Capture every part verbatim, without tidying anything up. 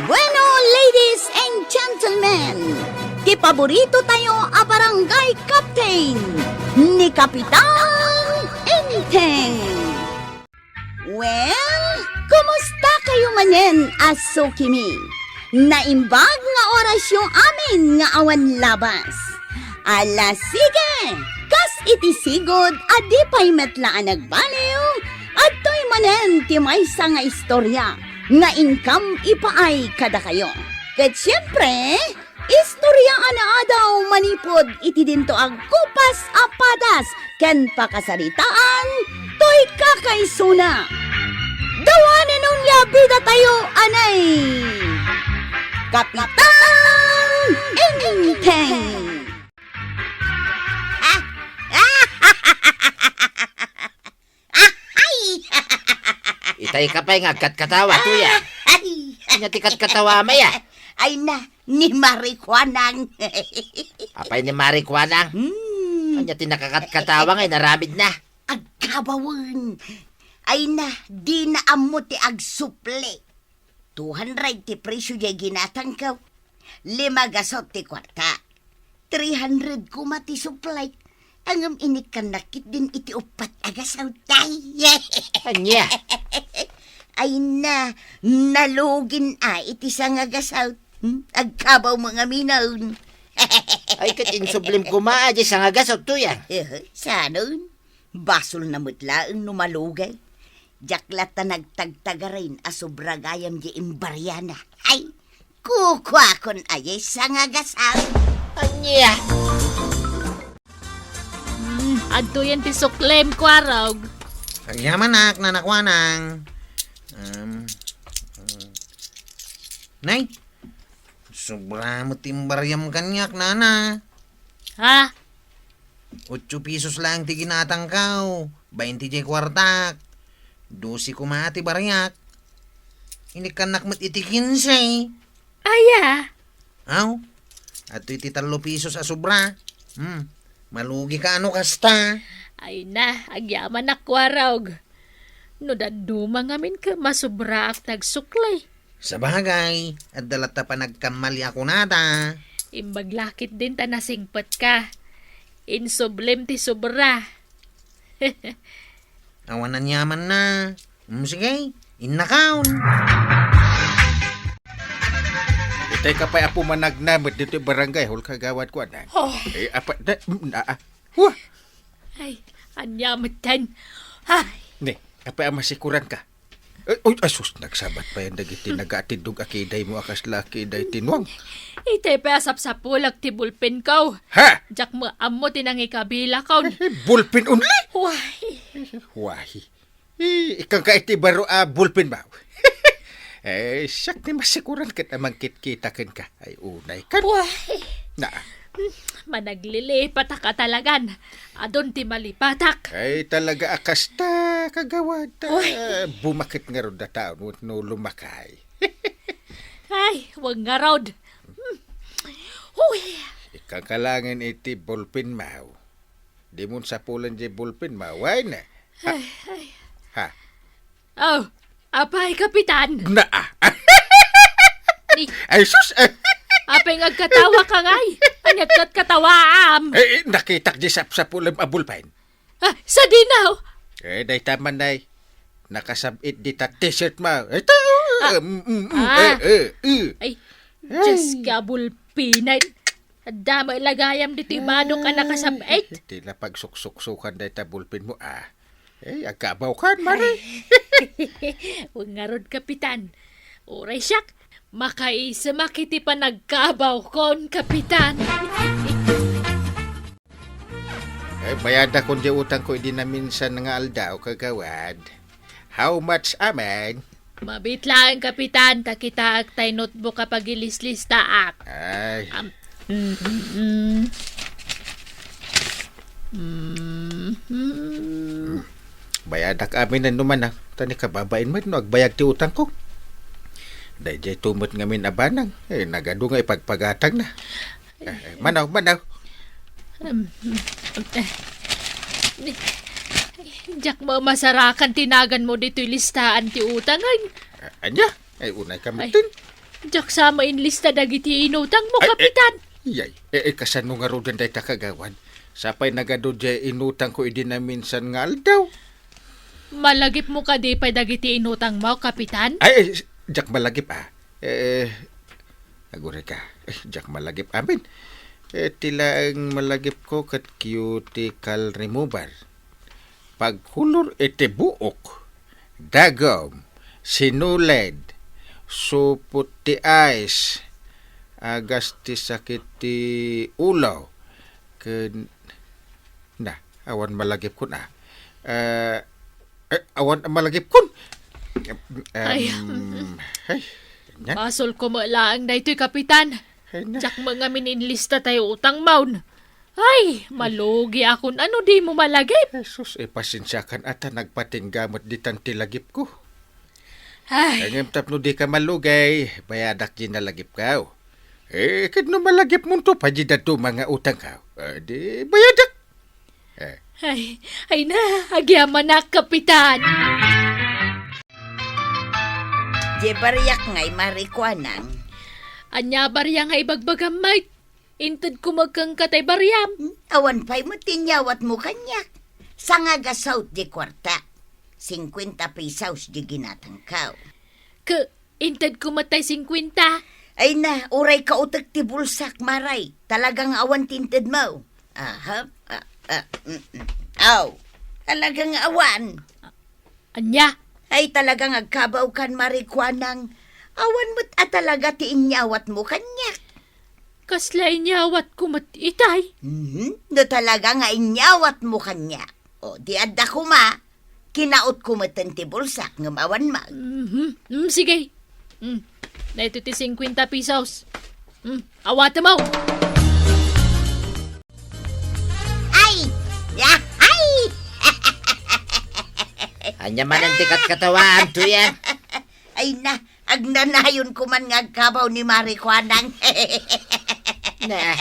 Bueno, ladies and gentlemen, ti paborito tayo a barangay captain, ni Kapitan Enteng. Well, kumusta kayo manen a sukimi? Naimbag nga orasyo amin nga awan labas. Ala, sige! Kas iti sigud a di pay met la a nagbaliw, adtoy manen ti maysa nga istorya nga inkam ipaay kadakayo. Ket siempre, istorya a naadaw manipud iti dinto agkupas a padas ken pakasaritaan, toy kakaisuna. Dawanen onia bida tayo, anay! Kapitan Enteng! Ay! Itay ka pay nga agkatkatawa, tuya. Ay! Ania ti katkatawa, maya? Ay na, ni Mari Kuanang. Apay ni Mari Kuanang? Hmm. Ania ti nakakatkatawa nga inaramidna? Agkabawen. Ay na, dina ammo ti agsupli. Two hundred ti presyo diay ginatangko. Lima gasut ti kuarta. Three hundred koma ti suplay. Ngem inikkannak ketdin iti uppat a gasut. Ay! Ania? Ay na, nalugin a iti sanga gasut. Hmm? Agkabaw mo nga minun. Ay, ket insublim koma a di sanga gasut, tuya. Eh, sanon? Basolna met laeng no malugay. Diak latta nagtagtagarin a sobra gayam di imbariana. Ay, kukuakon a di sanga gasut. Ania? Hmm, adtoyen ti suklem, Kuarog. Agyamanak, Nana Kuanang. Um, um. Nay, sobra met ti imbariam kaniak, Nana. Ha? Otso pesos laeng ti ginatangko, bainte diay kuartak. Dose koma ti bariak. Inikkannak met iti kinse. Aya? Aw, adtoy ti tallo pesos a sobra. Hmm, malugi ka ano kasta. Ay na, agyamanak, Kuarog. No dadduma ngamin ket masobraak ti agsukli. Sabagay, adda latta panagkamali a kunada. Imbag la ketdin ta nasingpetka. Insublim ti sobra. Awan aniamanna. Mm, sige, innakaon. Itay ka pay, Apo, managnamet ditoy barangay hall, Kagawad Kuanang. Oh. Eh, apa, da, mm, ah, ah. Wah! Ay, ania metten? Ay. Ne, apay a masikuranka? Ay, uy, asus, nagsabat payen dagiti nagaatiddog a kidaymo a kasla kiday ti nuang. Itay pay a sapsapulek ti bulpenko. Ha? Diak met ammo ti nangikabilakon. Bulpen only? Why? Why? Eh, ikkanka iti baro a bulpen, baw. Eh, siak ti masikuran ket a mangkitkita kenka. Ay, unay kan. Why? Na. Managlilipataka talagan. Adun ti malipatak. Ay, talaga a kasta, Kagawad. Uy. Bumaket ngarud a tao no, no lumakay. Ay, wen ngarud. Hmm. Uy. Ikkanka laengen iti bulpen, maw. Dimon sapulen diay bulpen, maw. Ay, ne. Ha? Ay, ay. Ha? Oh, apay, Kapitan? Naa. Ni- Ay, sus, eh. Apay nga agkatawaka ngay? Ania ti katkatawaam? Eh, eh, nakitak diay sapsapulem a bulpen. Ah, sadino? Eh, dayta man, ay. Nakasab-it dita t-shirt mo. Eh, ta-, Ah. mm, mm, mm, Ah. eh, eh, eh. Ay, Diyos ka, bulpen, ay. Adda met la gayam ditoy badok a nakasab-it. Ti la pagsuksuksukan dayta bulpen mo, ah. Eh, agkabaw kan, Mari. Wen ngarud, Kapitan. Uray siak, makaisemak iti panagkabawkon, Kapitan. Eh, bayadakon diay utangko idi naminsan nga aldaw, Kagawad. How much amen? Mabiit laeng, Kapitan, ta kitaek tay notebook a pagilislistaak. Ay. Am-, mm, mm, mm. Mm, mm. Bayadak amin no man, ah. Ta ni kababain met no agbayag ti utangko. Daydiay to met ngamin a banang. Eh, nagadu nga ipagpagatangna. Eh, eh, manaw, manaw. Um, eh, diak mo masarakan ti naganmo ditoy listaan ti utang, ay. Ah, ania? Ay, unay ka Ay. Metten. Diak sa mainlista dagiti inutangmo, Ay, eh, Kapitan. Yay, eh, eh, kasano ngaruden dayta, Kagawad? Sapay nagadu diay inutangko idi naminsan nga aldaw. Malagipmo kadi pay dagiti inutangmo, Kapitan? Ay, ay, diak malagip, ah. Eh, aguray ka. Eh, diak malagip amin. Eh, ti laeng malagipko ket cuticle remover. Pagkulor iti buok, dagom, sinuled, supot ti eyes, agas ti sakit ti ulo, ken, na, awan malagipkon, ah. Eh, eh, awan malagipkon. Em, Ay. Ay, ania? Basolko met laeng daytoy, Kapitan. Ay, na. Diak met ngamin inlista tay utangmon. Ay, malugiakon no dimo malagip. Jesus, eh, pasensiakan a ta nagpatingga met ditan ti lagipko. Ay. Ngem tapno dika malugi, bayadak diay nalagipko. Eh, ket no malagipmonto pay diay dadduma nga utangko, eh, di bayadak. Eh. Ay, ay na, agyamanak, Kapitan. Diay bariak ngay, Mari Kuanang. Ania bariak nga ibagbagam, Mike? Intedko met kenka tay bariam. Awan pay met ti inyawatmo kaniak. Sangagasaw ti kuarta. Singkuenta pesos diay ginatangko. Ke, intedko met tay singkuenta. Ay na, uray kautek ti bulsak, Mari. Talaga nga awan ti intedmo. Aha. Ah, ah, mm, mm. Aw, talaga nga awan. Ania? Ay, talaga nga agkabawkan, Mari Kuanang. Awan met a talaga ti inyawatmo kaniak. Kasla inyawatko met itay? Mhm. No talaga nga inyawatmo kaniak, o, di adda koma, kinautko metten ti bulsak ngem awan met. Mhm. Mm, sige. Mm. Daytoy ti singkuenta pesos. Mm, awatem, aw. Ay! Ay! Ania manen ti katkatawaam, Tuyang? Ay na, agnanayon ko man nga agkabaw ni Mari Kuanang. Na,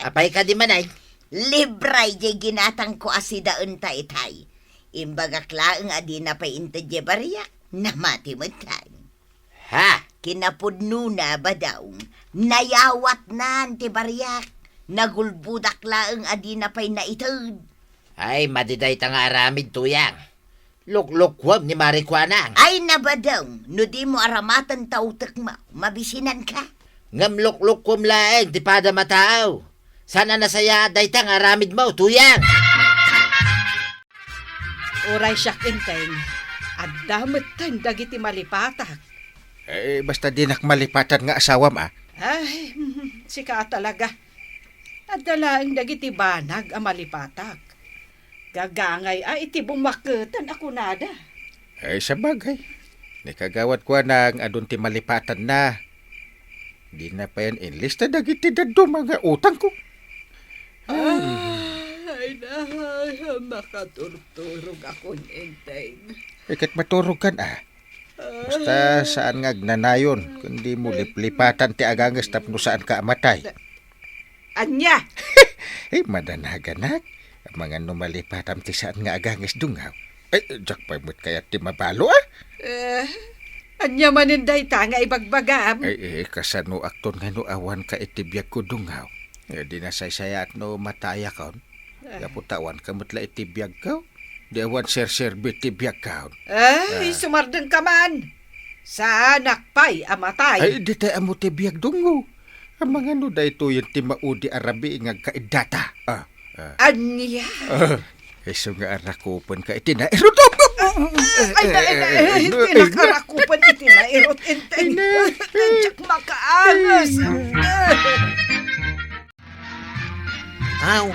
apay kadi manen? Libre diay ginatangko a sidaenta itay. Imbagak laeng a dina pay inted diay bariak, namati metten. Ha? Kinapudnona, Badong, nayawatnan ti bariak. Nagulbodak laeng a dina pay naited. Ay, madi dayta nga aramid, Tuyang. Luklukuem ni Mari Kuanang. Ay na, Badong, no dimo aramaten ta utekmo, mabisinanka. Ngem luklukuem laeng ti padam a tao. Saan a nasayaat dayta nga aramidmo, Tuyang? Uray siak, Enteng, adda metten dagiti malipatak. Eh, basta dinak malipatan nga asawam, a. Ay, sika talaga. Adda laeng dagiti banag a malipatak. Gagangay a iti bumakketan a kunada. Ay, sabagay. Ni Kagawad Kuanang adun ti malipatanna. Dina payen inlista dagiti dadduma nga utangko. Ay. Ay, ay, makaturturogakon, Enteng. Eh, ket maturogkan, a. Basta saan nga agnanayon, ken dimo liplipatan ti aganges tapno saanka a matay. Ania? Eh, madanaganak. Amangan no malipatam ti saan nga aganges, Dungaw. Eh, diak pay met kayat ti mabalo, a. Eh, ania manen dayta nga ibagbagam? Eh, eh, kasanoakton nga no awanka iti biagko, Dungaw? Eh, di nasaysayaat no matayakon. Eh. Gapu ta awanka met la iti biagko. Di awan serserbi ti biagkon. Ay, ah, sumardengka man. Saanak pay a matay. Ay, di tay ammo ti biag, Dungaw. Amangan no daytoyen ti maudi a rabii nga agkaiddata. Ah, ah. Ania? Ah, isu nga arakupenka iti nairut. Ay, ay, ay, ay, ay, ay, ay, pinakarakupen iti nairut, Enteng. Ay, na. Diak makaangas. Aw,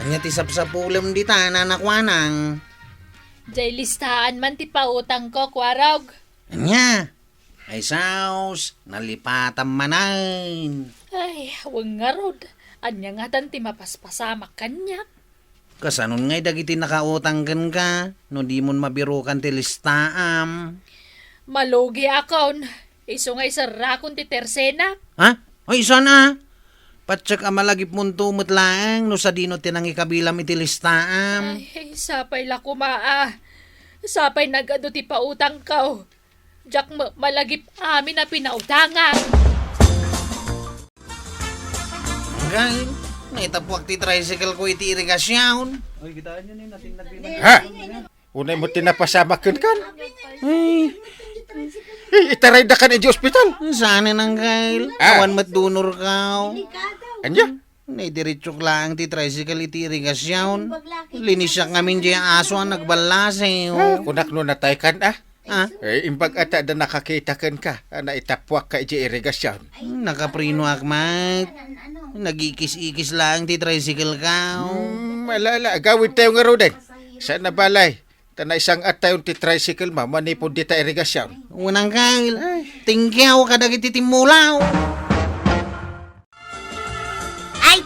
ania ti sapsapulem dita, Nana Kuanang? Diay listaan man ti pautangko, Kuarog. Ania? Ay sus, nalipatam manen. Ay, wen ngarud, ania ngatan ti mapaspasamak kaniak? Kasanon ngay dagiti nakautang kenka, no dimon mabirukan ti listaam? Malugiakon, isu nga iserrakon ti tersenak. Ha? Ay, saan a? Patiek a malagipmonto met laeng no sadino ti nangikabilam iti listaam. Ay, sapay la koma a. Sapay nagadu ti pautangko. Diak met malagip amin a pinautangak. Anggayo, naitapuak ti tricycle ko iti irigasion. Oy, kitaan nyo ni, nating nagbilang. Ha? Unay mo tinapasamak ken kan? Ay. Eh, itarayda kan iti ospital. Saan, anggayo? Ah. Awan met donor ka. Anya? Naidiritsok laeng ti tricycle iti irigasion. Linisiak ngamin diay aso a nagballasew. Ah, kunak no nataykan, ah. Ah? Eh, imbag ata da nakakita kenka, a naitapuak ka iti irigasion. Nakaprinoak met. Nagikis-ikis laeng ti tricycle ka. Hmm, ala, ala, agawid tayo ngaruden. Saan a balay? Ta naisang-at tayo ti tricycle mo, manipud dita irigasion. Unang kal. Ay. Tingkiaw kadagiti timmulaw. Ay!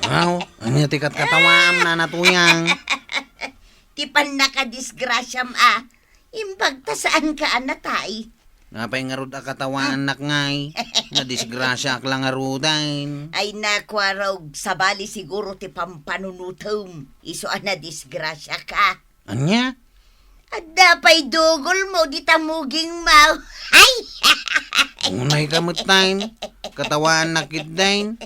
Aw, ania ti katkatawaam, Nana Tuyang? Ti pannakadisgrasiam a, imbag ta saanka a natay. Apay ngarud a katawaannak ngay? Nadisgrasiaak la ngaruden. Ay, nakuarog, sabali siguro ti pampanunotem. Isu a nadisgrasiaka. Ania? Adda pay dugolmo dita mugingmo. Ay! Unay ka met tayn. Katawaannak ketdin.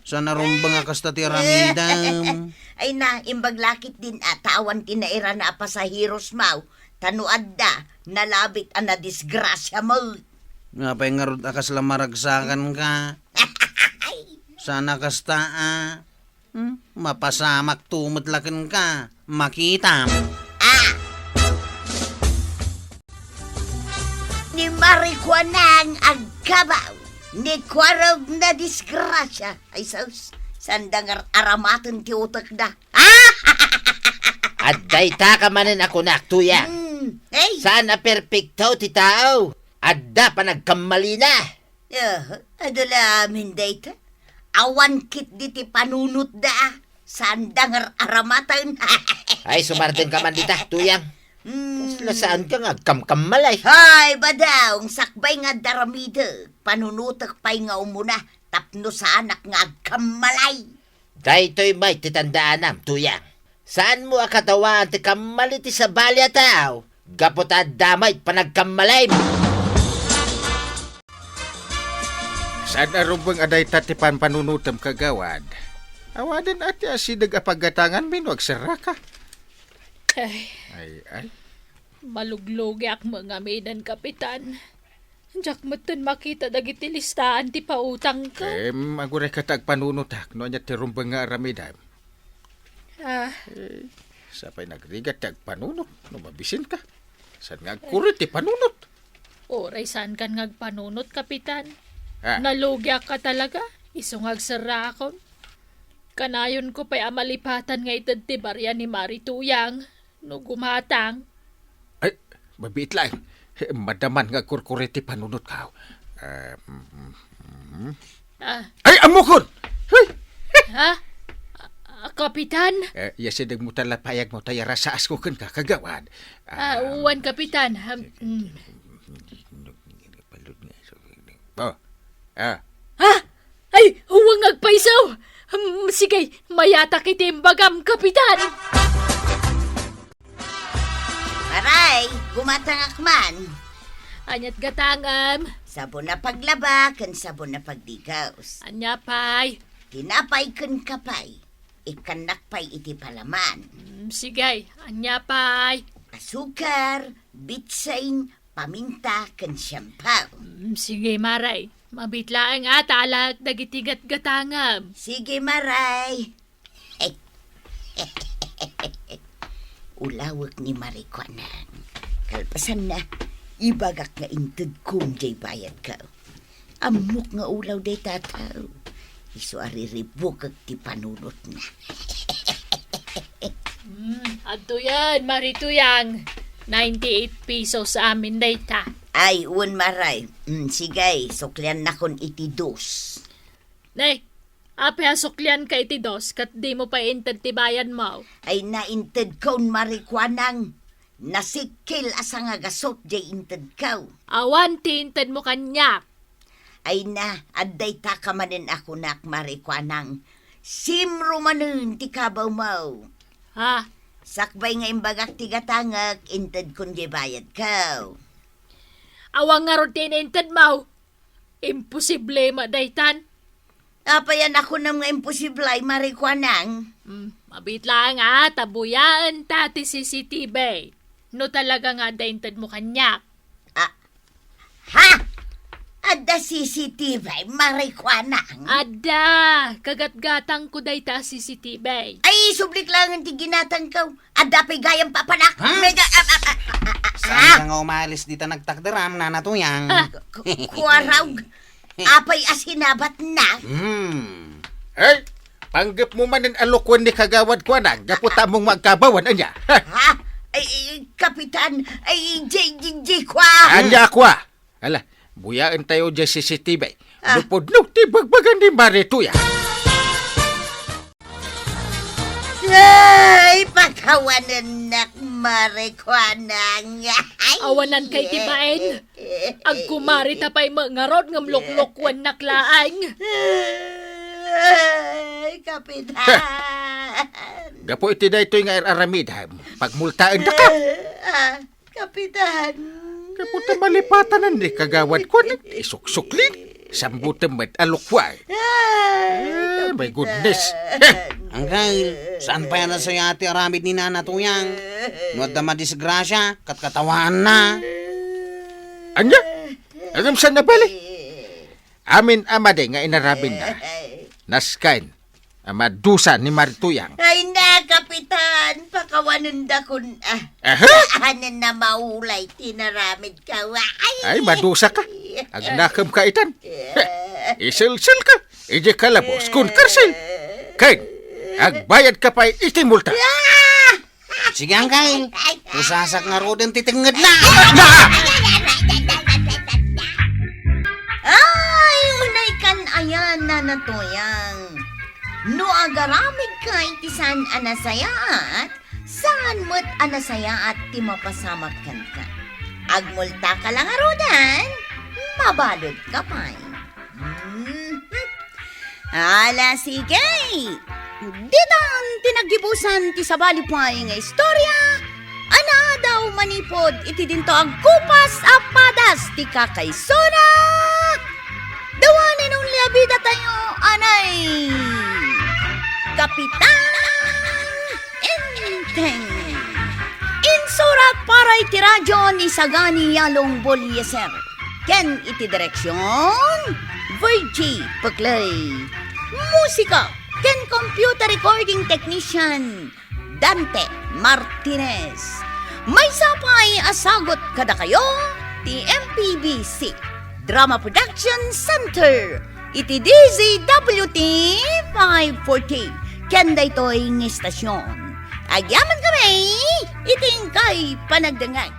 Saan a rumbeng a kasta ti aramidem. Ay na, imbag la ketdin a, ta awan ti nairana a pasaherosmo. Ta no adda, nalabit a nadisgrasiamo. Apay ngarud a kasla maragsakanka? Saan a kasta a. Hmm? Mapasamakto met la kenka. Makitam. Ah! Ni Marikuanang agkabaw, ni kuarog nadisgrasia. Ay, sus, sanda nga aramaten ti utekda. Adda ita ka manen a kunak, Tuyang. Hmm, hey. Saan a perpekto ti tao? Adda panagkammalina. Ah, adu la amin dayta. Awan ketdi ti panunotda, sanda nga ar-, aramaten. Ay, sumardeng ka man dita, Tuyang. Hmm. Kasla saan ka nga agkamkammalay? Hay, badaw, sakbay nga adda aramidek, panunotek pay nga umuna, tapno saanak nga agkammalay. Daytoy met ti tandaanam, Tuyang. Saanmo a katawaan ti kammali ti sabali a tao, gapu ta adda met panagkammalim. Saan a rumbeng a dayta ti panpanunotem, kagawad? Awanen a ti asideg a paggatanganmi no agserraka. Ay. Ay, ay. Maluglugiak met ngaminen, Kapitan. Diak metten makita dagiti listaan ti pautangko. Em, agurayka ta agpanunotak no ania ti rumbeng nga aramidem. Ah. Eh, sapay nagrigat ti agpanunot no mabisinka. Saan nga agkuri ti panunot? Uray saankan nga agpanunot, Kapitan. Ah. Nalugiak ka talaga. Isu nga agserrakon. Kanayonko pay a malipatan nga ited ti barian ni Mari Tuyang. No gumatang. Ay, mabiit laeng. Madaman nga agkurkuri ti panunotko. Ah, mm, mm, mm. Ah. Ay, ammokon! Hey! Ha? Ah, Kapitan? Eh, asidegmo ta la payagmo ta iyarasasko kenka, kagawad. Ah, ah, wen, Kapitan. Ham, mm. Oh. Ah. Ha? Ay, huwang agpayso! Hmm, sige, mayatak iti imbagam, Kapitan! Maray, gumatangak man. Aniat gatangam? Sabon a paglaba ken sabon a pagdigos. Ania pay? Tinapay ken kape. Ikkannak pay iti palaman. Mm, sige, ania pay? Asukar, bitsin, paminta, ken siampaw. Mm, sige, Maray. Mabiit laeng a ta alaek dagiti gatgatangam. Sige, Maray. Ulawek ni Marikuanang. Kalpasanna, ibagak nga intedkom jay bayadko. Ammok nga ulaw dayta a tao. Isu a riribukek ti panunotna. Hmm, adtoyen, Mari Tuyang. Ninety-eight pesos amin dayta. Ay, wen, Maray. Hmm, sige, sukliannakon iti dos. Ne, apay a suklianka iti dos, ket dimo pay inted ti bayadmo? Ay, naintedkon, Marikuanang. Nasikkel a sangagasut jay intedko. Awan ti intedmo kaniak. Ay na, adda ita ka manen a kunak, Marikuanang. Simro manen ti kabawmo. Ha? Sakbay nga imbagak ti gatangek, intedkon diay bayadko. Awan ngarud ti inintedmo. Imposible met daytan. Apay a nakunam nga imposible, Mare Kuanang? Hmm, mabiit laeng a, ta buyaenta ti C C T V. No talaga nga adda intedmo kaniak. Ah, ha? Adda C C T V, Mare Kuanang? Adda! Kagatgatangko dayta a C C T V. Ay, sublik laengen ti ginatangko. Adda pay gayam papanak. Ha? Mega, ah, ah, ah, ah, ah, ah. Saan ka nga umalis dita nagtakderam, Nana Tuyang? Ah, ku-, ku-, kuaraw. Apay a sinabatna? Hmm. Hey, panggepmo manen a lukoen ni Kagawad Kuanang, gapu ta ammom nga agkabawan, ania? Ha? Ay, ay, Kapitan, ay, J J J Kua. Ania, Kua? Ala, buyaentayo diay C C T V. Ah. No pudno ti bagbaga ni Mare Tuyang. Ay, pakawanennak, Mare Kuanang. Ay. Awanan kay ti bain. Agkumarita pay met ngarud ngem loklokuennak laeng. Ay, Kapitan. Gapu iti daytoy nga ar-aramidem, pagmultaendaka. Ah. Kapitan. Gapu ta malipatanan ni Kagawad Kuanang, isuksuklin, sambutem met a lukoen. Ay, ah, my Kapitan. Goodness. Eh. Angkel, saan pay a nasayaat ti aramid ni Nana Tuyang? No adda madisgrasia, katkatawaanna. Ania? Ngem saan nabali? Amin a madi nga inaraminna. Nasken a madusa ni Mare Tuyang. Ay na, Kapitan, pakawanendakon, ah. Aha? Saanen a maulay ti inaramidko. Ay. Ay, madusaka. Agnakemka itan. Iselselka idiay kalabos kun karsel. Ken agbayadka pay iti multa. Ah! Sige, Angkel. Pusasak ngaruden ti tengngedna. Ay, unay kan ayan, Nana Tuyang. No agaramidka iti saan a nasayaat, saan met a nasayaat ti mapasamak kenka. Agmultaka la ngaruden, mabaludka pay. Mhm. Ala, sige. Ditan ti naggibusan ti sabali pay nga istorya a naadaw manipud iti dinto agkupas a padas ti kakaisuna. The one and only a bidatayo, anay, Kapitan Enteng. Insurat para iti radyo ni Sagani Yalong Bolieser. Ken iti direksion, Virgie Peclay. Musika ken computer recording technician, Dante Martinez. Maysa pay a sagut kadakayo ti M P B C Drama Production Center iti D Z W T five forty ken daytoy nga istasyon. Agyaman kami iti inkay panagdengngeg.